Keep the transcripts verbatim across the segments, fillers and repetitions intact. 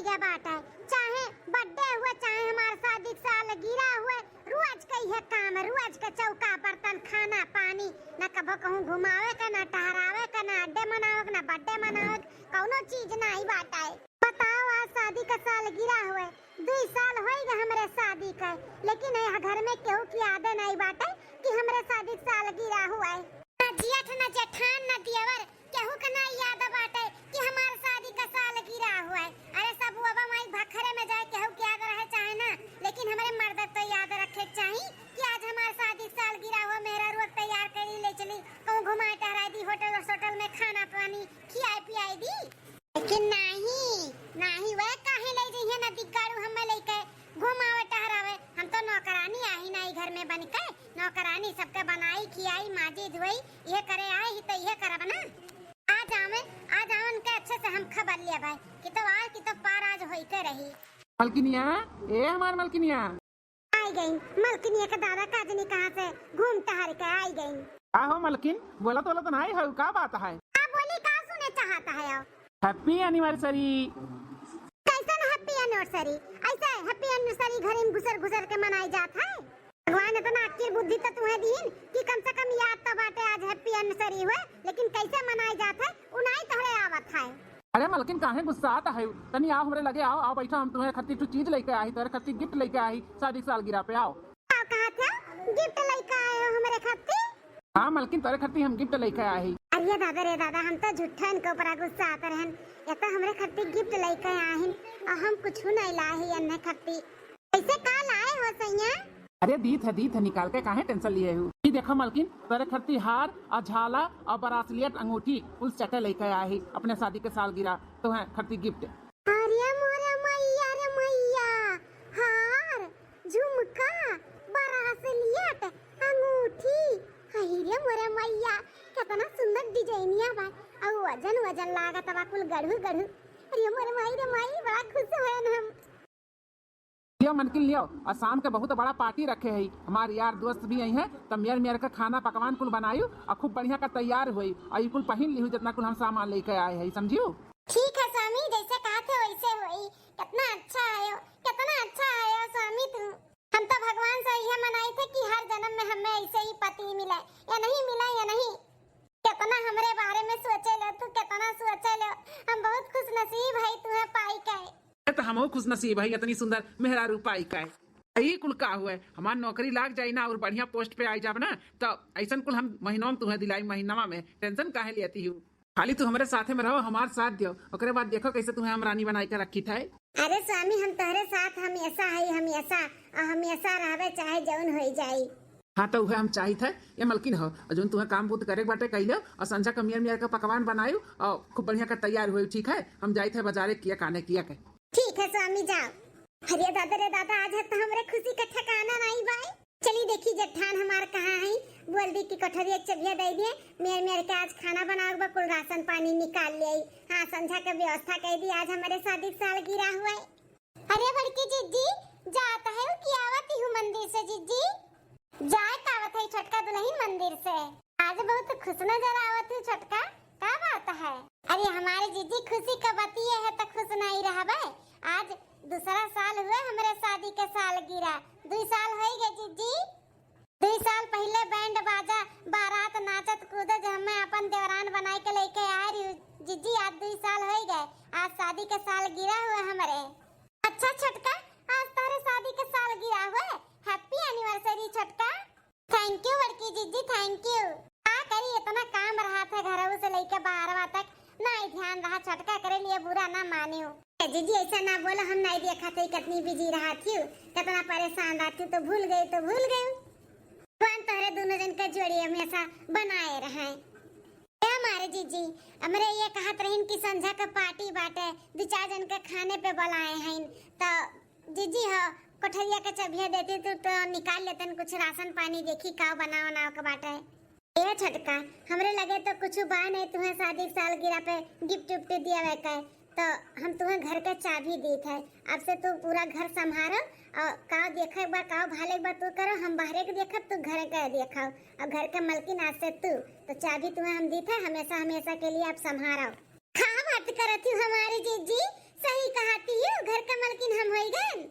के बाटे, चाहे birthday हुए, चाहे हमार शादी के सालगिरह हुए, रोज के इहे काम है, रोज के चौका बर्तन, खाना पानी, न कबो कहूँ घुमावे के, न टहरावे के, न अड्डे मनावे के, न birthday मनावे के, कौनो चीज नाई बाटे। बताओ, आज शादी का सालगिरह हुए, दुई साल होई गए हमरे शादी के, लेकिन यह घर में केहू के यादे नाई बाटे कि हमरे शादी के सालगिरह हुए। ना जेठ, ना जेठान, ना देवर, केहू के ना याद बाटे कि हमार शादी का सालगिरह हुए। अरे, सब बाबा माई भखरे में जाए, केहू के याद रहे चाहे ना, लेकिन हमरे मर्द तो याद रखे के चाही कि आज हमार शादी के सालगिरह हुए, मेहरारू के तैयार करी, ले चली, कहूँ घुमाए टहराए दी, होटल सोटल में खाना पानी खियाए पियाए दी। लेकिन नाही, नाही, वह काहे ले जइहे ना दिग्गाड़ू हमें लेके घुमावे टहरावे। हम तो नौकरानी आई ना ई घर में बन के, नौकरानी सबके बनाई, खियाई, माजी, धोई, ये करे आई ही तो ये करब ना। आ जावे, आ जावे उनके अच्छे से हम खबर लिया भाई कि तो आज की तो पार आज होई के रही। मलकिनिया, ए हमार मलकिनिया। आई गई मलकिनिया के दादा, का जनी कहाँ से घूम टहर के आई गई। का हो मलकिन, बोलत बोलत नाई हो, का बात है? का बोली, का सुने चाहत है? Happy anniversary। कैसन happy anniversary? ऐसे happy anniversary घरे में घुसर घुसर के मनाई जात है? भगवान इतना अक्ल बुद्धि तो तुम्हें दीन कि कम से कम याद तो बाटे आज happy anniversary हुए, लेकिन कैसे मनाई जात है, उ नाई तोहरे आवत है। अरे मलकिन, काहे गुस्सात है? तनी आओ हमरे लगे, आओ, आओ बैठो, हम तुम्हें खातिर कुछ चीज लेके आई, तोहरे खातिर gift लेके आई शादी की सालगिरह पे, आओ। का कहत है? Gift लेके आए हो हमरे खातिर? हाँ मलकिन, तोहरे खातिर हम gift लेके आई। अरे दादा रे दादा, हम तो झूठन के ऊपर गुस्सात रहन, ये तो हमरे खातिर gift लेके आहिन और हम कुछ नहीं लाए ही अन्ने खातिर। कैसे का लाए हो सैया? अरे दीत है, दीत है, निकाल के काहे tension लिए हो? ई देखो मलकिन, तोहरे खातिर हार और झाला और bracelet अंगूठी कुल set लेके आए ही अपने शादी के सालगिरह, तोहरे खातिर gift। अरे मोरे मैया रे मैया, हार, झुमका, bracelet, अंगूठी, अरे मोरे मैया, कितना सुंदर डिजाइनिया बा, और वजन वजन लागत बा कुल गढ़ू गढ़ू। अरे मोरे माई रे माई, बड़ा खुश होयन हम। लियो मलकिन लियो, और शाम के बहुत बड़ा party रखे है, हमार यार दोस्त भी आई हैं, तब मेर मेर के खाना पकवान कुल बनायू और खूब बढ़िया का तैयार होई और ई कुल पहिन लिहू जितना कुल हम सामान लेके आए हैं, समझियो? ठीक है स्वामी, जैसे कहत है वैसे होई। कितना अच्छा आयो, कितना अच्छा आयो स्वामी तू। हम तो भगवान से यह मनाई थे कि हर जन्म में हमें ऐसे ही पति मिले, या नहीं मिले, या नहीं। कितना हमरे बारे में सोचे ले तू, कितना सोचे ले। हम बहुत खुश नसीब है तुम्हें पाई के। ए, तो हमहू खुश नसीब है, इतनी सुंदर मेहरारू पाई का है। ई कुल का हुए, हमार नौकरी लाग जाई ना और बढ़िया post पे आई जाब ना, तो ऐसन कुल हम महीनों में तुम्हें दिलाई, महीनवा में। Tension काहे लेती हो? खाली तू हमरे साथे में रहो, हमार साथ दियो, ओकरे बाद देखो कैसे तुम्हें हम रानी बनाई के रखी थे। अरे स्वामी, हम तोहरे साथ हमेशा है, हमेशा, और हमेशा रहबे, चाहे जौन होई जाई। हाँ, तो उहे हम चाहित है, ये मलकिन हो, और जौन तुम्हें काम बूत करे के बाटे, कइले, और संझा का मियर मियर का पकवान बनायू, और खूब बढ़िया का तैयार होई, ठीक है? हम जाइत है बाजारे किया काने किया के। ठीक है स्वामी, जाओ। अरे दादा रे दादा, आज है तो हमरे खुशी का ठिकाना नहीं बाय। चली देखी जेठान हमार कहाँ है, बोल दी कि कोठरिया के चबिया दे दिए, मेर मेर के आज खाना बनावे बा, कुल राशन पानी निकाल ले आई। हाँ, संझा के व्यवस्था कर दी, आज हमरे शादी के सालगिरह हुए। अरे बड़की जिज्जी, जात है कि आवत ही हूँ मंदिर से जिज्जी? जाए का आवत है छोटका दुल्हन मंदिर से। आज बहुत खुश नजर आवत हूँ छोटका, का बात है? अरे हमारे जिज्जी, खुशी का बात ये है तो खुश नहीं रहबे। आज दूसरा साल हुए हमरे शादी के सालगिरह, दुई साल होई गए जिज्जी। दुई साल पहिले band बाजा बारात नाचत कूदत हमें अपन देवरान बनाई के लेके आए रही जिज्जी। आज दुई साल होई गए, आज शादी के सालगिरह हुए हमरे। अच्छा छोटका, आज तोहरे शादी के सालगिरह हुए, happy anniversary छोटका। Thank you बड़की जिज्जी, thank you। का करी, इतना काम रहा था घरऊ से लेके बाहरवा तक, ना ही ध्यान रहा छोटका, करे लिए बुरा ना मानियो। ए जिज्जी, ऐसा ना बोलो, हम नहीं देखा थे कितनी busy रहा थी, कितना परेशान रहा थी, तो भूल गए, तो भूल गए। भगवान तोहरे दोनों जन के जोड़ी हमेशा बनाए रहे। ए हमारे जिज्जी, हमरे ये कहत रहीन कि संझा का party बाटे, दो चार जन के खाने पे बुलाए हैं, तो जिज्जी हो, कोठरिया के चबिया देती तू तो निकाल लेतन, कुछ राशन पानी देखी का बनाव बनाव के बाटे। ए छोटका, हमरे लगे तो कुछ बा नहीं तुम्हें शादी के सालगिरह पे gift उफ्ट दियावे के, तो हम तुम्हें घर के चाबी दीत है। अब से तू पूरा घर संभारो और का देखे बा, का भाले बा तू करो, हम बाहरे के देखब, तू घर के देखो। और घर के मलकिन आज से तू, तो चाबी तुम्हें हम दीत है, हमेशा हमेशा के लिए आप संभारो। का बात करत हूँ हमारे जिज्जी, सही कहती हूँ। मलकिन हम होई गन।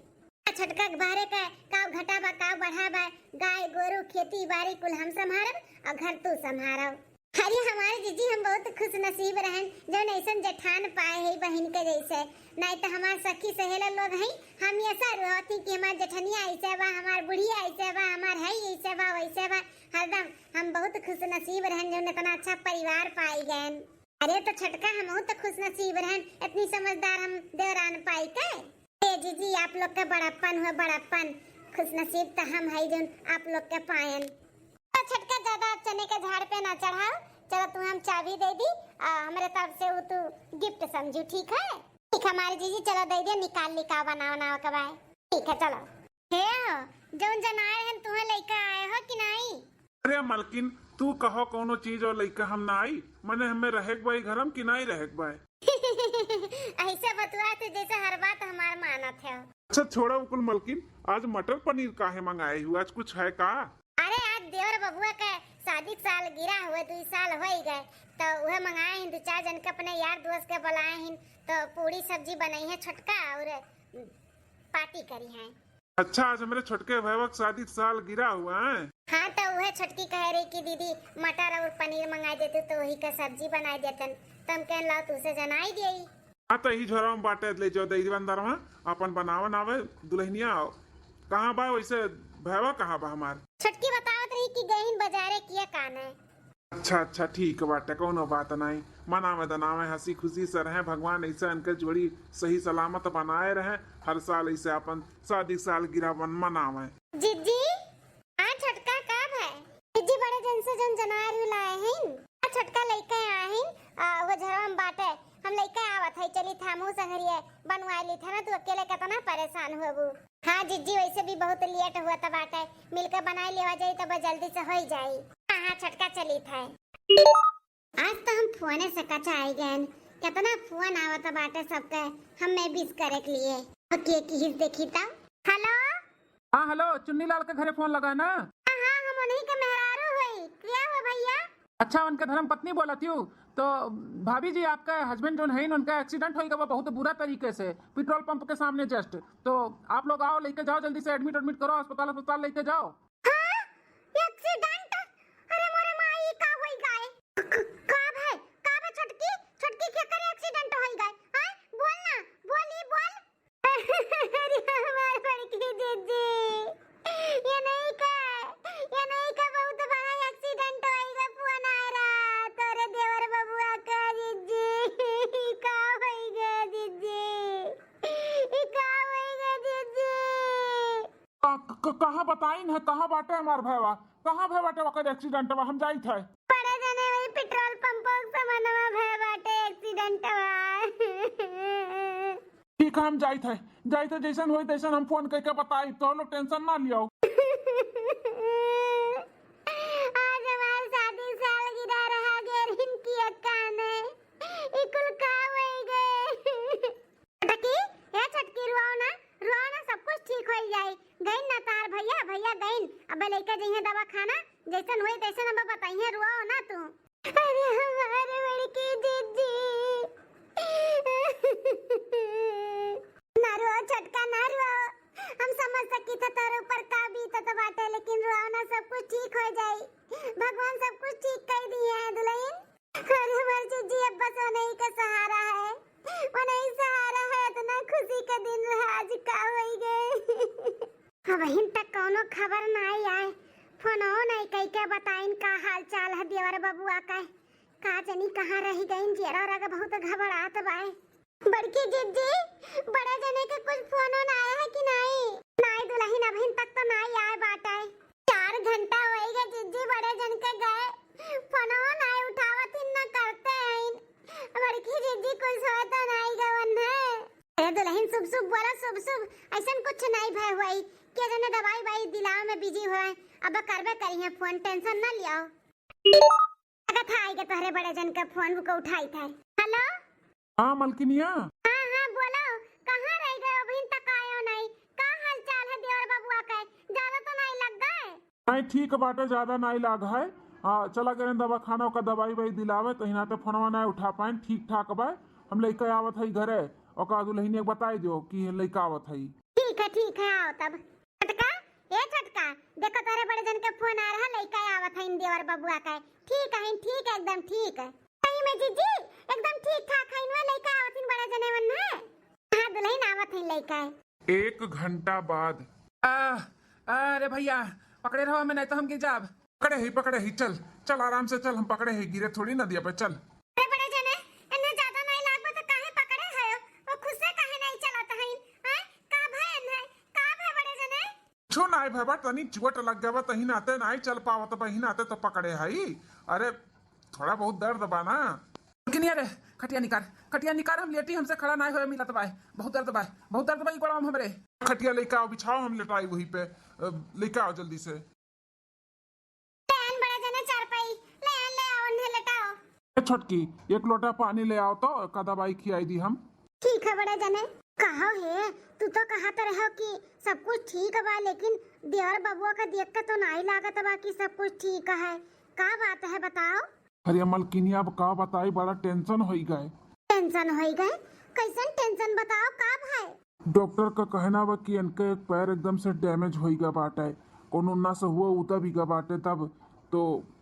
आ छोटका के बहरे का काव घटा बा, काव बढ़ा बा, गाय, गोरू, खेती, बारी कुल हम संभारब और घर तू संभारब। अरे हमारे जीजी, हम बहुत खुश नसीब रहन जौन ऐसन जेठान पाए है बहिन के जैसे। नाहीं तो हमार सखी सहेला लोग हैं, हमेशा रोती कि हमार जेठनिया ऐसे बा, हमार बुढ़िया ऐसे बा, हमार है ऐसे बा, वैसे बा। हरदम हम बहुत खुश नसीब रहन जौन इतना अच्छा परिवार पाई गए। अरे तो छोटका, हमहू तो खुश नसीब रहन, इतनी समझदार हम देवरान पाई के। ए जीजी, आप लोग के बड़प्पन हुआ, बड़प्पन। खुश नसीब तो हम है जौन आप लोग के पायन। तो छोटका, ज्यादा चने के झाड़ पे ना चढ़ाओ, चलो तुम्हें हम चाबी दे दी, आ, हमरे तरफ से वो तू गिफ्ट समझू, ठीक है? ठीक है हमारे जीजी, चलो दे दियो, निकाल ली का बनाओ ना के बाय। ठीक है, चलो। हे हो, जौन जनाए हैं तुम्हें लेके आए हो कि नहीं? अरे मलकिन, तू कहो कौनो चीज और लइका हम ना आई, मने हमें रहे के बाई घर में कि नाई रहे के बाई? ऐसे बतुआ थे जैसे हर बात हमार मानत है। अच्छा छोड़ा उकुल मलकिन, आज मटर पनीर काहे मंगाए हुआ, आज कुछ है का? अरे आज देवर बबुआ के शादी के साल गिरा हुआ, दुई साल हो ही गए, तो वह मंगाए हैं, दो चार जन के अपने यार दोस्त के बुलाए हैं, तो पूरी सब्जी बनाई है छोटका और पार्टी करी है। अच्छा, आज हमरे छोटके भैया के शादी के साल गिरा हुआ है। हाँ, तो वह छोटकी कह रही कि दीदी मटर और पनीर मंगा देते तो वही का सब्जी बना देतन, तो हम कहन लाओ तुझसे जनाई दिए। हाँ, तो यही झोरा में बाटे, ले जाओ, दे दीवा अंदर में, अपन बनावन आवे दुल्हनिया। कहाँ बा वैसे भैया, कहाँ बा हमार? छोटकी बतावत रही कि गईन बाजारे किया काने। अच्छा, अच्छा, ठीक बाटे, कौनो बात नाई। मनावे दनावे, हँसी खुशी से रहे, भगवान ऐसे इनके जोड़ी सही सलामत बनाए रहे, हर साल ऐसे अपन शादी सालगिरह मन मनावे। जीजी, हाँ छोटका, का भय? जीजी, बड़े जन से जन जनार लाए हैं, आ छोटका लइके आए हैं, आ, वो झरवा में बाटे, हम लइके आवत है, चली था मुँह संगरिए बनवाए ली था ना, तू अकेले कितना परेशान होबू। हाँ जीजी, वैसे भी बहुत लेट हुआ था बाटे, मिलके बनाए लेवा जाई तब जल्दी से होई जाई। हाँ, हाँ, छोटका चली था। आज तो हम फोने से कचाई गए, कितना फोन आवत बाटे सबके हमें विश करे के लिए। ओके, किहिस देखी तो। हेलो। हाँ, हेलो, चुन्नी लाल के घरे फोन लगा ना। हाँ, हाँ, हम उन्हीं के मेहरारू होई। क्या हो भैया? अच्छा, उनके धर्म पत्नी बोलत हूँ। तो भाभी जी, आपका हस्बैंड जोन है, उनका एक्सीडेंट होई गवा बहुत बुरा तरीके से, पेट्रोल पंप के सामने जस्ट। तो आप लोग आओ, लेके जाओ, जल्दी से एडमिट, एडमिट करो, अस्पताल, अस्पताल लेके जाओ। हाँ? एक्सीडेंट? अरे मोरे माई, का होई गए? क-, क-, का भय? का भय छोटकी? छोटकी के करे एक्सीडेंट होई गए? हाँ? बोल ना, बोली, बोल। अरे हमार बड़की जीजी, ये नहीं का, ये नहीं का बहुत बड़ा एक्सीडेंट होई गए, फोन आए रहा, तोरे देवर बबुआ का जीजी, का होई गए जीजी, ई का होई गए जीजी? का-, क-, कहाँ बताइन है, कहाँ बाटे हमार भैवा, कहाँ भै बाटे ओकर एक्सीडेंटवा, हम जाइत है। बड़े जने वही पेट्रोल पंप के समनवा भै बाटे एक्सीडेंटवा। ठीक है, हम जाइत है, जाइत है, जैसन होई तैसन हम फोन करके बताई, तो लोग टेंशन ना लियो। आज हमार शादी सालगिरह रहा गए, रिंकी अक्का ने, ई कुल का होई गए? छोटकी, ए छोटकी, रुआओ ना, रुआओ ना, सब कुछ ठीक होई जाई। गइन ना तार भैया, भैया गइन। अबे लइका जइहें दवाखाना, जइसन होई तइसन अब बताइहें, रुआओ ना तू। अरे हमारे बड़की जीजी। ना रुआओ छोटका, ना रुआओ। हम समझ सकी थे तोरे ऊपर का बीतत बाटे, लेकिन रुआओ ना, सब कुछ ठीक हो जाई। भगवान सब कुछ ठीक कर दिए हैं दुल्हन। अरे हमार जीजी, अब बस उन्हीं का सहारा है, उन्हीं सहारा है। इतना खुशी का दिन रहा, आज का होई गए। अबहिन तक कौनो खबर नाई आए, फोनो नाई कई के बताइन का हाल चाल है देवर बबुआ का, का जनी कहाँ रही गइन, जेरा रग बहुत घबरात बाए। बड़की जिज्जी, बड़े जने के कुछ फोन ओन आया है कि नाई? नाई दुलहिन, अबहिन तक तो नाई आए बाटे। चार घंटा होई गए जिज्जी, बड़े जन के गए, फोनो नाई उठावत हिन, ना करते हैं। बड़की जिज्जी, कुछ होए तो नाई गवन है? अरे दुलहिन, शुभ शुभ बोला, शुभ शुभ। ऐसन कुछ नाई भय हुई, के जने दवाई वाई दिलावे में बिजी हुए। अब करबे करी है फोन, टेंशन ना लियाओ। लगत है आइगे तोहरे बड़े जन के फोन, रुको उठाई थे। हेलो। हाँ मलकिनिया। हाँ हाँ बोलो, कहाँ रह गए, अबहिन तक आयो नहीं? का हाल चाल है देवर बबुआ के? ज्यादा तो नहीं लग गए? नहीं, ठीक बाटे, ज्यादा नहीं लाग है। हाँ, चला गए दवाखाना, ओकर दवाई वाई दिलावे, तो हिना तो फोनवा नहीं उठा पाए। ठीक ठाक बा, हम लेके आवत है घरे। ओका दुलहिनिया के बताई दियो कि लइका आवत है। ठीक है, ठीक है, आओ तब। छोटका, ए छोटका, देखो तोहरे बड़े जन के फोन आ रहा, लइका आवत है देवर बबुआ का। ठीक है, ठीक है, एकदम ठीक है। सही में जीजी, एकदम ठीक ठाक है, इनवा लइका आवत है बड़े जने वन है। हाँ, दुलहिन आवत है लइका। एक घंटा बाद। आ, अरे भैया, पकड़े रहो हमें, नहीं तो हम गिर जाब। पकड़े ही, पकड़े ही, चल, चल आराम से चल, हम पकड़े ही, गिरे थोड़ी नदिया पे, चल। अरे बड़े जने, इन्हें ज्यादा नहीं लागबा तो काहे पकड़े है? वो खुद से काहे नहीं चलत हईन? हैं? का भय इन्हें? का भय बड़े जने? छो नाई भय बा, तनी चोट लग गवा, तही नाते नाई चल पावत बा, ही नाते तो पकड़े हई। अरे, थोड़ा बहुत दर्द बा ना। लेकिन ये रे, खटिया निकार, खटिया निकार, हम लेटी, हमसे खड़ा नाई होए मिलत बा, बहुत दर्द बा, बहुत दर्द बा ई गोड़वा में हमरे। खटिया लेके आओ, बिछाओ, हम लेटाई वही पे, अ, लेके आओ जल्दी से। ले आन बड़े जने चारपाई, ले आन, ले आओ, उन्हें लेटाओ। ए छोटकी, एक लोटा पानी ले आओ तो, का दवाई खियाई दी हम। ठीक है बड़े जने। कहो हे, तू तो कहत रहो कि सब कुछ ठीक बा, लेकिन देवर बबुआ का देख के तो नाई लागत बा कि सब कुछ ठीक है। का बात है बताओ? अरे मलकिनिया, अब का बताई, बड़ा टेंशन होई गए। टेंशन होई गए? कैसन टेंशन बताओ, का भाई? डॉक्टर का कहना बा कि इनके एक पैर एकदम से डैमेज होई गा बाटे, कोनो नस हुआ उदा भी गा बाटे तब, तो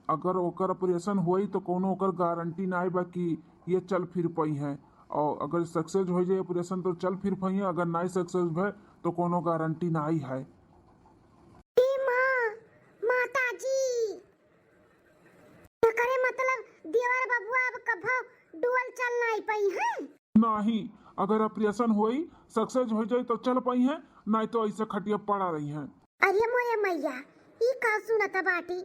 अगर ओकर ऑपरेशन होई तो कोनो ओकर गारंटी नाई बा कि ये चल फिर पइहैं, और अगर सक्सेस हो जाए ऑपरेशन तो चल फिर पइहैं, अगर नाई सक्सेस भए तो कोनो गारंटी नाई है। ए माँ, माता जी, एकरे मतलब देवर बबुआ अब कभो डुअल चल नाई पइहैं? नाही, अगर ऑपरेशन होई, सक्सेस हो जाई तो चल पइहैं, नाई तो ऐसे खटिया पड़ा रहिहैं। अरे मोरे मैया, ई का सुनत बाटी?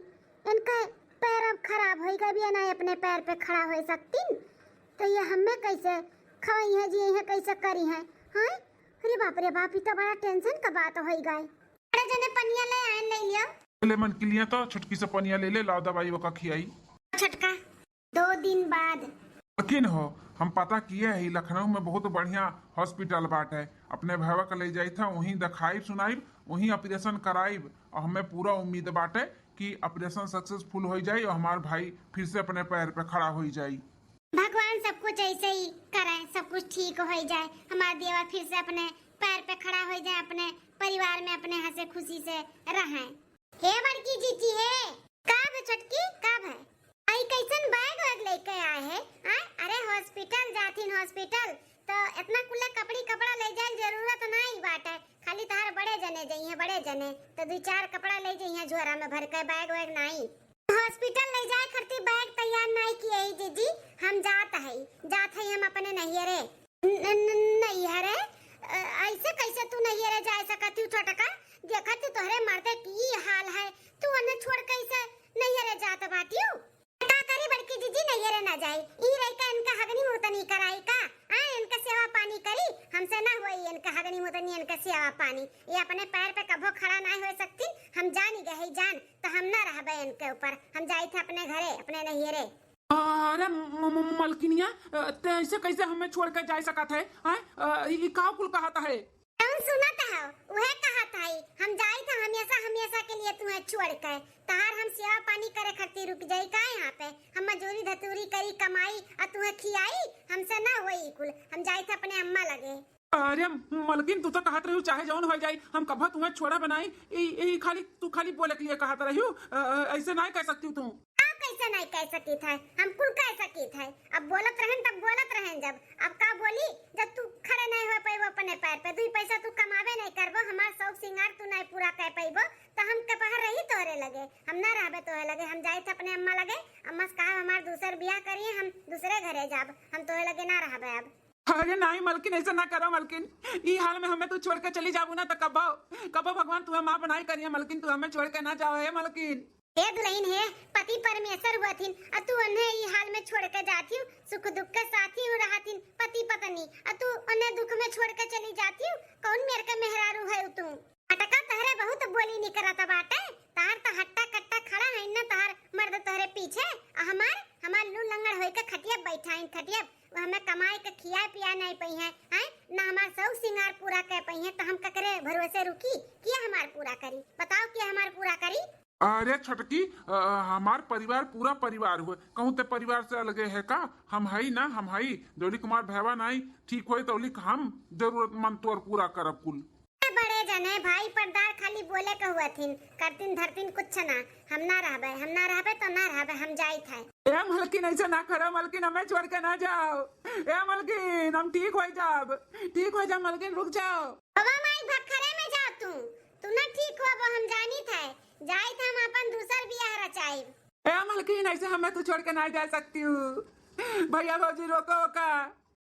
इनके पैर अब खराब होई गए बिया, नाई अपने पैर पे खड़ा हो सकतीन, तो ये हमें कैसे खवइहैं, जियइहैं, कैसे करिहैं? हाँ, अरे बाप रे बाप, ई तो बड़ा टेंशन का बात होई गए। बड़े जने पनिया ले आए, ले लियो। ले मलकिनिया, तो छोटकी से पनिया ले ले, लाओ दवाई ओका खियाई। छोटका, दो दिन बाद। यकीन हो, हम पता किए ही लखनऊ में बहुत बढ़िया हॉस्पिटल बाटे, अपने भैया के ले जाई था, वहीं दिखाइब सुनाइब, वहीं ऑपरेशन कराइब, और हमें पूरा उम्मीद बाटे कि ऑपरेशन सक्सेसफुल हो जाई और हमार भाई फिर से अपने पैर पे खड़ा हो जाई। भगवान सब कुछ ऐसे ही करे, सब कुछ ठीक हो जाए, हमार देवर फिर से अपने पैर पे खड़ा हो जाए, अपने परिवार में अपने हंसे खुशी से रहें। हे बड़की जीजी हे। का भे छोटकी, का भे? आई कैसन बैग वैग लेके आए है? आय, अरे हॉस्पिटल जाथिन हॉस्पिटल, तो इतना कुल्ले कपड़ी कपड़ा ले जाए जरूरत नहीं बाटे, खाली तहार बड़े जने जइहैं, बड़े जने, तो दो चार कपड़ा ले जइहैं झोरा में भर के, बैग वैग नहीं। हॉस्पिटल ले जाए खरती बैग तैयार नाई किए ही जीजी, हम जात हई, जात हई हम अपने नैहरे। न-, न-, नैहरे? अ, ऐसे कैसे तू नैहरे जाए सकत हूँ छोटका? देखत तू तोहरे मर्दे की ई हाल है, तू उन्हें छोड़ कैसे नैहरे जात बाटियो? का करी बड़की जीजी, नैहरे ना जाई, ई रही का इनका हगनी मुतनी कराई का? हाँ, इनका सेवा पानी करी, हमसे ना होई इनका हगनी मुतनी, इनका सेवा पानी। ये अपने पैर पे कभो खड़ा ना हो सकती, हम जानी गए जान, तो हम ना रहबे इनके ऊपर, हम जाई थे अपने घरे, अपने नैहरे। अरे म-, म-, मलकिनिया, अ, ते ऐसे कैसे हमें छोड़ के जा सकत है? हैं? अ, ई, ई का कुल कहत है? तुम सुनत हो, उहे कहत है, हम जाई थे हमेशा, हमेशा के लिए तुम्हें छोड़ के। तहार हम सेवा पानी करे खातिर रुक जाई का यहाँ पे? हम मजूरी धतूरी करी, कमाई, आ तुम्हें खियाई? हमसे ना होई कुल, हम जाई थे अपने अम्मा लगे। अरे मलकिन, तू तो कहत रही, चाहे जौन हो जाई, हम कभो तुम्हें छोड़ा बनाई। ई, ई खाली, तू खाली बोले के लिए कहत रही, अ, अ, ऐसे नहीं कह सकती तू। का कैसे नहीं कह सकी थे? हम कुल कह सकी थे। अब बोलत रहन तब बोलत रहन जब, अब का बोली जब तू खड़े नहीं हो पैबो अपने पैर पे, दुई पैसा तू कमाबे नहीं करबो, हमार शौक सिंगार तू नहीं पूरा कर पैबो, तो हम के पहर रही तोहरे लगे, हम ना रहबे तोहरे लगे, हम जाई थे अपने अम्मा लगे, अम्मा से कहा हमार दूसर बियाह करिए, हम दूसरे घरे जाब, हम तोहरे लगे ना रहबे अब। अरे नाई मलकिन, ऐसा ना करो मलकिन, ई हाल में हमें तू छोड़ के चली जाबू ना तो कबो, कबो भगवान तुम्हें माफ नहीं करिए मलकिन, तू हमें छोड़ के ना जाओ हे मलकिन। हे दुलहिन हे, पति परमेश्वर हुआथिन, अ तू उन्हें ई हाल में छोड़ के जाथिउ, सुख दुख के साथी रहथिन पति पत्नी, अ तू उन्हें दुख में छोड़ के चली जाथिउ, कौन मेर के मेहरारू है तू? अटका तहरे बहुत बोली निकरत बाटे, तहार तो हट्टा कट्टा खड़ा है ना तहार मर्द तोहरे पीछे, अ हमार, हमार लू लंगड़ होई के खटिया बैठाइन खटिया, वो हमें कमाई के खिया पिया नहीं पइहैं, हैं? ना हमार शौक सिंगार पूरा कर पइहैं, तो हम ककरे भरोसे रुकी? किया हमार पूरा करी? बताओ, किया हमार पूरा करी? अरे छोटकी, अ, हमार परिवार पूरा परिवार हुए, कहूँ ते परिवार से अलगे है का? हम हई ना, हम हई। जौलिक हमार भैवा नाई ठीक होई तौलिक हम जरूरतमंद तोर पूरा करब कुल। बड़े जने भाई पर्दार खाली बोले के हुआ थिन, करतिन धरतिन कुछ ना। हम ना रहबे, हम ना रहबे तो ना रहबे, हम जाइत है। ए मलकिन, ऐसे ना करो मलकिन, हमें छोड़ के ना जाओ। ए मलकिन, हम ठीक हो जाब, ठीक हो जाब मलकिन, रुक जाओ। बाबा माई भखरे में जाओ तू, तू ना ठीक हो, वो हम जानित है, जाइत हम अपन दूसर बियाह रचाइब। ए मलकिन, ऐसे हमें तू छोड़ के ना जा सकती हूँ। भैया भौजी रोको का।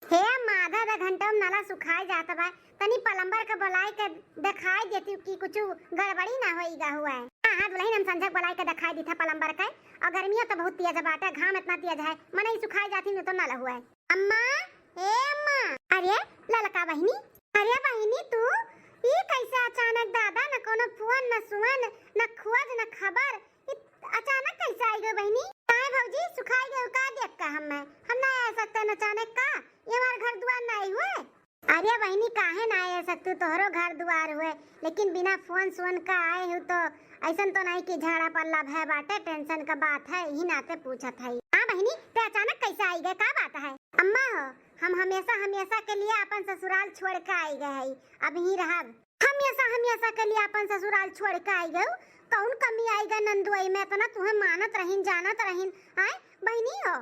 हे अम्मा, आधा आधा घंटा में नाला सुखाए जात बा, तनी प्लम्बर के बुलाए के देखाई देती कि कुछ गड़बड़ी ना होई गा हुआ है। हाँ, हाँ दुल्हन, हम संझक बुलाए के देखाई दीथा प्लम्बर के। और गर्मिया तो बहुत तेज बाटे, घाम इतना तेज है, मनई सुखाए जाती न तो ना लहुआ है। अम्मा, ए अम्मा। अरे ललका बहिनी, अरे बहिनी तू, ई कैसे अचानक दादा, न कोनो फोन, न सुअन, न खोज, न खबर, ई अचानक कैसे आई गई बहिनी? काहे भौजी, सुखाई गई का देख का हमें? हम ना आ सकते न अचानक का? ये हमार घर दुआर नहीं हुए। अरे बहिनी, काहे ना आ सकतू, तोहरो घर दुआर हुए, लेकिन बिना फोन सोन का आए हो तो ऐसन तो नहीं कि झगड़ा पल्ला भय बाटे, टेंशन का बात है, यही नाते पूछत है। हाँ बहिनी, ते अचानक कैसे आई गए, का बात है? अम्मा हो, हम हमेशा हमेशा के लिए अपन ससुराल छोड़ के आई गए है, अब यहीं रहब। हमेशा हमेशा के लिए अपन ससुराल छोड़ के आई गए, कौन कमी आई गए नंदुआई में, इतना तुम्हें मानत रहीन, जानत रहीन, आए बहिनी हो।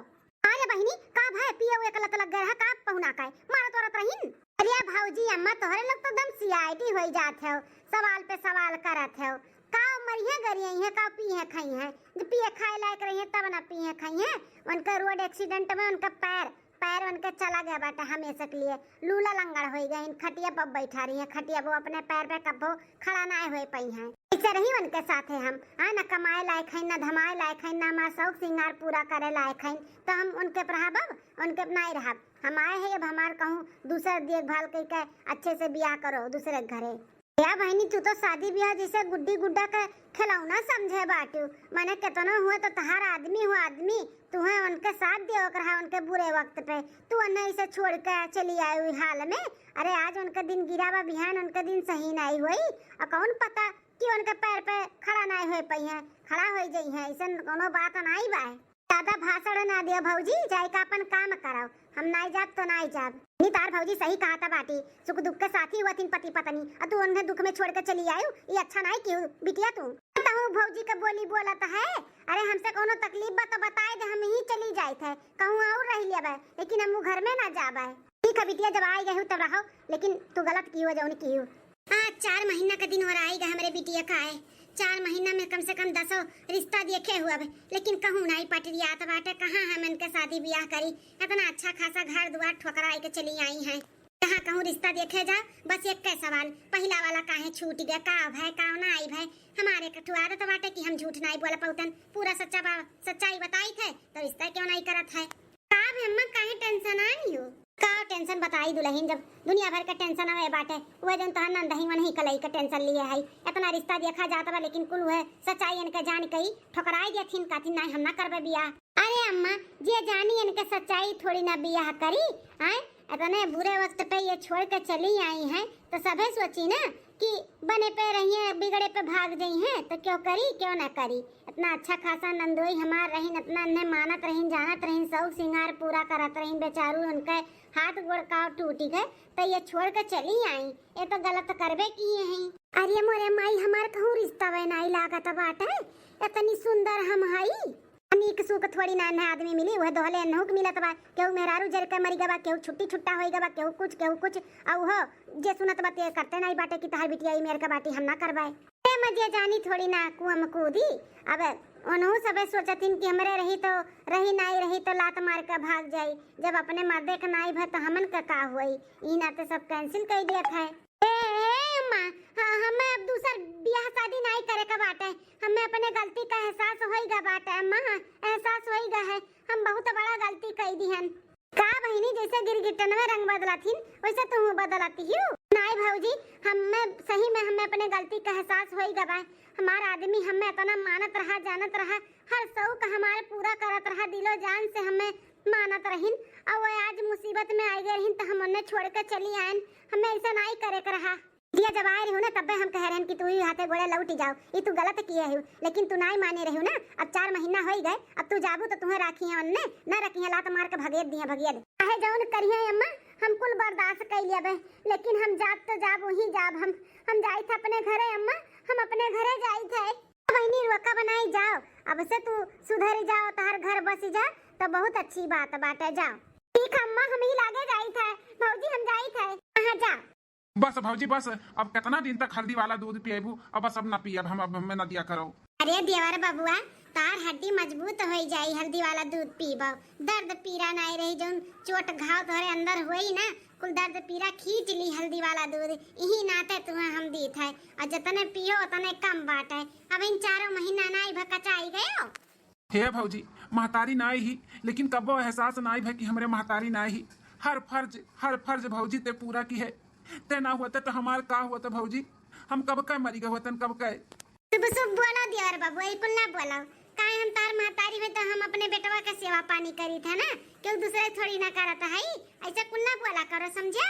अरे बहिनी, का भय पियो एक लत लग गए रहा, का पहुना का है? मारत वारत रहीन? अरे भौजी अम्मा, तोहरे लोग तो एकदम सीआईडी होई जात हो, सवाल पे सवाल करत हो। का मरिहे गरिए हैं, का पीहे खाई हैं? जब पिए खाए लायक रही हैं तब ना पीहे खाई हैं। उनका रोड एक्सीडेंट में उनका पैर, पैर उनके चला गया बाटे हमेशा के लिए। लूला लंगड़ होई गई, खटिया पर बैठा रही हैं, खटिया वो अपने पैर पे कब्बो खड़ा ना होए पाई हैं। ऐसे रही उनके साथ है हम, हाँ, ना कमाए लायक है, ना धमाए लायक है, ना हमारा शौक सिंगार पूरा करे लायक है, तो हम उनके रहब, अब उनके नहीं रहब। हम आए हैं, अब हमार कहूँ दूसर देखभाल करके अच्छे से बियाह करो दूसरे के घरे। या बहिनी, तू तो शादी बियाह जैसे गुड्डी गुड्डा के खिलौना समझे बाटू। माने केतनो हुए तो तहार आदमी हुआ आदमी, तुहे उनके साथ दियो रहा उनके बुरे वक्त पे। तू उन्हें इसे छोड़ के चली आई हुई हाल में। अरे आज उनका दिन गिरा बा, बिहान उनका दिन सही नहीं हुई। और कौन पता कि उनके पैर पे खड़ा नहीं हुए पाई हैं, खड़ा हो जाई हैं, ऐसन कोनो बात नहीं बा। ज्यादा भाषण ना दियो भौजी, जाए का अपन काम करो, हम नाई जाब तो नाई जाब। नी तार भौजी सही कहा था बाटी, सुख दुख के साथी हुआ थिन पति पत्नी, और तू उन्हें दुख में छोड़ के चली आयु, ये अच्छा नाई किहू बिटिया तू। तहू भौजी के बोली बोलत है, अरे हमसे कोनो तकलीफ बा तो बताए दे, हम ही चली जाइत है, कहूँ और रह लिया बा, लेकिन हम वो घर में ना जाबे। ठीक है बिटिया, जब आई गए हो तब रहो, लेकिन तू गलत किहू जौन किहू। आज चार महीना का दिन हो रहा आएगा हमरे बिटिया का है। चार महीना में कम से कम दसों रिश्ता देखे हुआ बे, लेकिन कहूँ नाई पटरियात बाटे। कहाँ हम इनके शादी ब्याह करी? इतना अच्छा खासा घर दुआर ठोकराई के चली आई हैं। कहाँ कहूँ रिश्ता देखे जा, बस एक के सवाल, पहला वाला काहे छूट गया, का भय, का ना आई भय? हमारे कठुआ आदत बाटे कि हम झूठ नाई बोल पाउतन, पूरा सच्चा बा-, सच्चाई बताई थे तो रिश्ता क्यों नाई करत है? का बे अम्मा, काहे टेंशन आई हो? का टेंशन बताई दुल्हन, जब दुनिया भर के टेंशन आवे बाटे, वह जन तोहर नंदही वनही कलई के टेंशन लिए है। इतना रिश्ता देखा जात बा, लेकिन कुल वह सच्चाई इनके जान कई ठुकराई देथिन, कहथिन, "नहीं, हम ना करबे बियाह।" अरे अम्मा, जे जानी इनके सच्चाई थोड़ी ना बियाह करी, आए? इतने बुरे वक्त पे ये छोड़ के चली आई हैं, तो सभे सोची ना कि बने पे रहिए, बिगड़े पे भाग जाई हैं, तो क्यों करी, क्यों ना करी? इतना अच्छा खासा नंदोई हमार रहीन, इतना इन्हें मानत रहीन, जानत रहीन, शौक सिंगार पूरा करत रहीन, बेचारू उनके हाथ गोड़ का टूटी गए, तो ये छोड़ के चली आई, ये तो गलत करबे किए हैं। अरे मोरे माई, हमार कहूँ रिश्ता वह नाई लागत बाटे, इतनी सुंदर हम हई। नीक सुख थोड़ी ना इन्हें आदमी मिली, वह दोहले एन्हू के मिलत बा, केहू मेहरारू जर के मरी गवा, केहू छुट्टी छुट्टा होई गवा, केहू कुछ, केहू कुछ, आ उहो जे सुनत बा ते करते नाई बाटे कि तहार बिटिया ई मेर के बाटी, हम ना करबे। ए मजे जानी थोड़ी ना कुआं में कूदी। अब ओनहु सबे सोचतिन कि हमरे रही तो रही, नाई रही तो लात मार के भाग जाई। जब अपने मर्दे के नाई भय तो हमन का का होई? ई नाते सब cancel कर दिया था। ए, ए अम्मा, हाँ, हमें अब दूसर बियाह शादी नाई करे के बाटे। हमें अपने गलती का एहसास होई गा बाटे अम्मा, एहसास होई गा है, हम बहुत बड़ा गलती कई दिहन। का बहिनी, जैसे गिरगिटन में रंग बदलत हिन, वैसे तुहू बदलत हियो। नाई भौजी, हमें सही में हमें अपने गलती का एहसास होई गवा। हमार आदमी हमें इतना मानत रहा, जानत रहा, हर शौक हमारे पूरा करत रहा, दिलो जान से हमें मानत रहिन। और वो आज मुसीबत में आई गए रहिन तो हम उन्हें छोड़ के चली आयन। हमें ऐसा नाई करे के रहा। दिया जब आए रहियो ना, तब्बे हम कहे रहन कि तू ही हाथे गोड़े लौटि जाओ, ई तू गलत किए रहियो, लेकिन तू नाई माने रहियो ना। अब चार महीना होई गए, अब तू जाबू तो तुहें राखी है ओन्ने, ना रखी है, लात मार के भगेद दिए, भगेद। चाहे जौन करिए अम्मा, हम कुल बर्दाश्त कइ लेबे, लेकिन हम जाब तो जाब, वहीं जाब हम। हम जाइत है अपने घरे अम्मा, हम अपने घरे जाइत है। बहिनी, रोका बनाई जाओ, अब से तू सुधर जाओ, तहार घर बस जा, तो बहुत अच्छी बात बाटे, जाओ। ठीक है अम्मा, हम ही लागे जाइत है, भौजी हम जाइत है। हाँ, जा। बस भौजी बस, अब कितना दिन तक हल्दी वाला दूध पिएबू? अब बस, अब ना पियब हम, अब हमें ना दिया करो। अरे देवर बबुआ, तार हड्डी मजबूत होई जाई, हल्दी वाला दूध पीबो, दर्द पीरा नाई रही, जौन चोट घाव तोहरे अंदर होई ना, कुल दर्द पीरा खींच ली हल्दी वाला दूध। इही नाते तुम्हें हम दीत है, और जतने पियो उतने कम बाटे। अब इन चारों महीना नाई भकचाई गयो। हे भौजी, महतारी नाई ही, लेकिन कबो एहसास नाई भे कि हमरे महतारी नाई ही। हर फर्ज, हर फर्ज भौजी ते पूरा की है। ते ना होते तो हमार का होता भौजी? हम कब के मरी गए होतन, कब के। शुभ शुभ बोलो देवर बाबू, ई कुल ना बोलो। काहे हम तार महतारी में तो हम अपने बेटवा के सेवा पानी करी था ना, क्यों दूसरे थोड़ी ना करत है। ऐसा कुल ना बोला करो, समझो।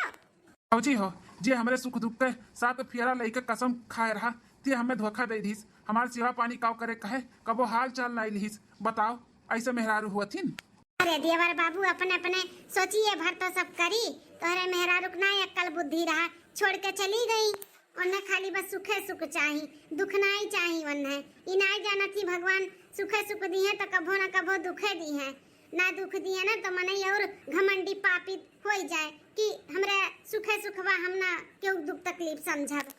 भौजी हो, जे हमरे सुख दुख के साथ फेरा लइके कसम खाए रहा, ते हमें धोखा दे दिस। हमार सेवा पानी काव करे कहे, कबो हाल चाल नाई लिहिस। बताओ, ऐसे मेहरारू हुआ थिन? अरे देवर बाबू, अपने अपने सोचिए भर तो सब करी। तोहरे मेहरारू के ना अक्कल बुद्धि रहा, छोड़ के चली गई। उन्हें खाली बस सुखे सुख चाही, दुख नाई चाही उन्हें। ई नाई जानत ही भगवान सुखे सुख दिहे तो कभो ना कभो दुखे दिहे। ना दुख दिहे ना तो मनई और घमंडी पापी होई जाए कि हमरे सुखे सुखवा हम ना क्यों दुख तकलीफ समझब।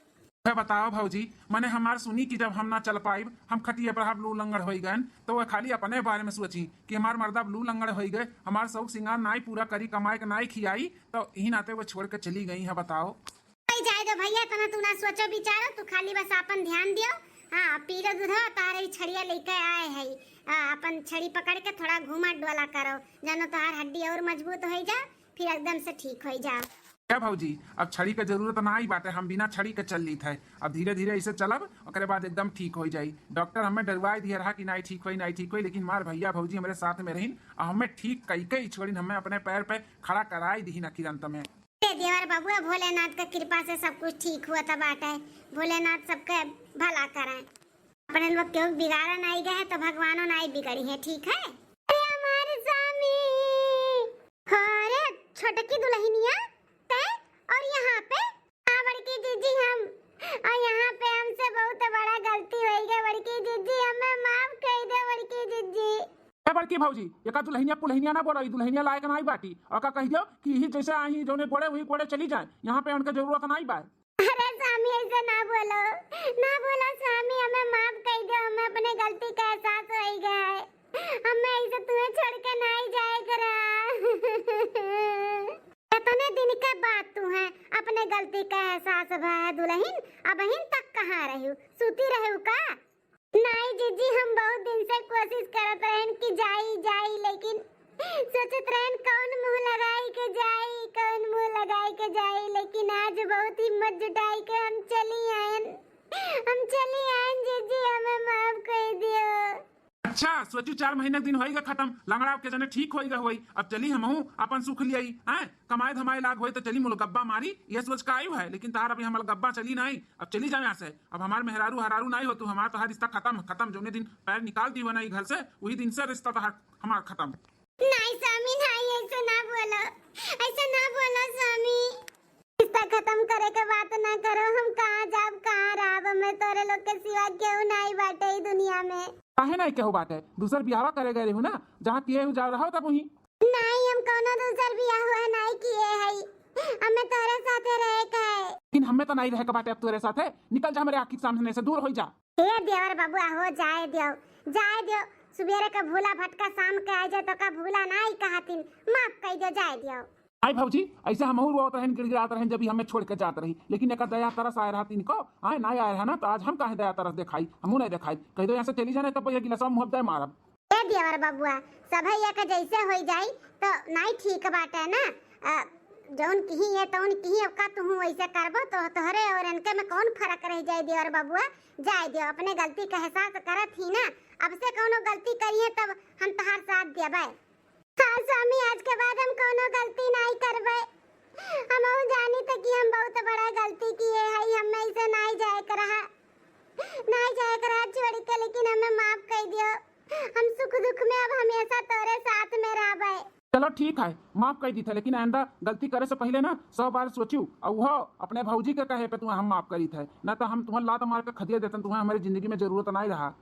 है बताओ भौजी, मने हमार सुनी कि जब हम ना चल पाइब, हम खटिया पर रहब, लू लंगड़ होई गए, तो वह खाली अपने बारे में सोची कि हमार मर्दा अब लू लंगड़ होई गए, हमार शौक सिंगार नाई पूरा करी, कमाए के नाई खियाई, तो यही नाते वो छोड़ के चली गई है। बताओ। भाई जाए दो भैया, इतना तू ना सोचो विचारो, तू खाली बस अपन ध्यान दियो। हाँ, पी लो दूधवा, तारे ही छड़िया लेके आए है। आ, अपन छड़ी पकड़ के थोड़ा घूमा डोला करो, जानो तोहार हड्डी और मजबूत होई जा, फिर एकदम से ठीक होई जा। क्या भौजी, अब छड़ी के जरूरत ना आई बाटे, हम बिना छड़ी के चल लीत है। अब धीरे धीरे ऐसे चलब, ओकरे बाद एकदम ठीक हो जाई। डॉक्टर हमें डरवाई दिए रहा कि नाई ठीक होई, नाई ठीक होई, लेकिन मार भैया भौजी हमरे साथ में रहिन और हमें ठीक कई के ही छोड़िन, हमें अपने पैर पे खड़ा कराई दिहिन आखिर अंत में। ए देवर बबुआ, भोलेनाथ के कृपा से सब कुछ ठीक हुआ त बाटे। भोलेनाथ सबके भला करें। अपने लोग केहू बिगाड़ा नाई गए तो भगवानो नाई बिगड़ी है, ठीक है? अरे हमारे स्वामी, अरे छोटकी दुल्हनिया, तै और यहाँ पे? हाँ बड़की जीजी, हम, और यहाँ पे हमसे बहुत बड़ा गलती होई गई बड़की जीजी, हमें माफ कर दो बड़की जीजी। ए बड़की भौजी, एका दुल्हनिया पुल्हनिया ना बोलो, ई दुल्हनिया लायक नाई बाटी। और का कह दियो कि यही जैसे आई जौने गोड़े वही गोड़े चली जाए, यहाँ पे उनके जरूरत नाई बा। अरे स्वामी, ऐसे ना बोलो, ना बोलो स्वामी, हमें माफ कर दो, हमें अपने गलती का एहसास होई गया है, हमें ऐसे तुम्हें छोड़ के नाई जाए करा। इतने दिन के बाद तू है, अपने गलती का एहसास भा है दुल्हन, अबहिन तक कहाँ रहू, सूती रहू का? नाई जीजी, हम बहुत दिन से कोशिश करत रहन कि जाई, जाई, लेकिन सोचत रहन कौन मुंह लगाई के जाई, कौन मुंह लगाई के जाई, लेकिन आज बहुत हिम्मत जुटाई के हम चली आयन, हम चली आयन जीजी, हमें माफ कर दियो। अच्छा, सोचू चार महीना के दिन होई गा खत्म, लंगड़ा के जने ठीक होई गा होई, अब चली हमहू अपन सुख लियाई, हैं? कमाए धमाए लाग होई तो चली मुलगब्बा मारी, ये सोच का आयु है, लेकिन तार अभी हम मुलगब्बा चली नाई, अब चली जाओ यहाँ से। अब हमार मेहरारू हरारू नाई हो तू, हमार तोहार रिश्ता खत्म, खत्म। जौने दिन पैर निकाल दी ना ई घर से, वही दिन से रिश्ता तोहार हमार खत्म। नाई स्वामी, नाई, ऐसे ना बोलो, ऐसे ना बोलो स्वामी। रिश्ता खत्म करे के बात ना करो, हम कहाँ जाब, कहाँ रहब, हमें तोरे लोग के सिवा केहू नाई बाटे ई दुनिया में। काहे नाई केहू बाटे? दूसर बियाहवा करे गए रहू ना, जहाँ किए हू जा रहो तब वहीं। नाई, हम कौनो दूसर बियाह हुआ नाई किए हई, हमें तोरे साथे रहे के है। लेकिन हमें तो नाई रहे के बाटे अब तोरे साथे, निकल जा हमरे आँखी के सामने से, दूर होई जा। हे देवर बबुआ हो, जाए दियो, जाए दियो, सुबेरे के भूला भटका शाम के आ जाए तो का भूला नाई कहतिन, माफ कर दियो, जाए दियो। आई भौजी, ऐसे हमहू रोवत रहन, गिड़गिड़ात रहन, जब ई हमें छोड़ के जात रही, लेकिन एकर दया तरस आए रहा तिनको, आए नाई आए रहा ना, तो आज हम काहे दया तरस देखाई, हमहू नहीं देखाई। कह दो यहाँ से चली जाने, तब ये गिलसवा मुँह दे मारब। ए देवर बबुआ, सभे एक जैसे होई जाई तो नाई ठीक बाटे ना। अ, जौन किही ये तौन किही, अब का तुहू वैसे करबो तो तोहरे और इनके में कौन फर्क रह जाई देवर बबुआ? जाए दियो, अपने गलती का एहसास करत ही ना, अब से कौनो गलती करिए तब हम तहार साथ देबे। हाँ स्वामी, आज के बाद हम कौनो गलती नाई करबे। हमहू जानी थे कि हम बहुत बड़ा गलती किए हई, चलो ठीक है, माफ कइ दीत है, लेकिन आइंदा गलती करे से पहिले ना सौ बार सोचू, अउर वो अपने भौजी के कहे पे तुम्हें हम माफ करीत है, ना तो हम तुम्हें लात मार के खदिया देतन, तुम्हें हमरे जिंदगी में जरूरत नाहीं रहा।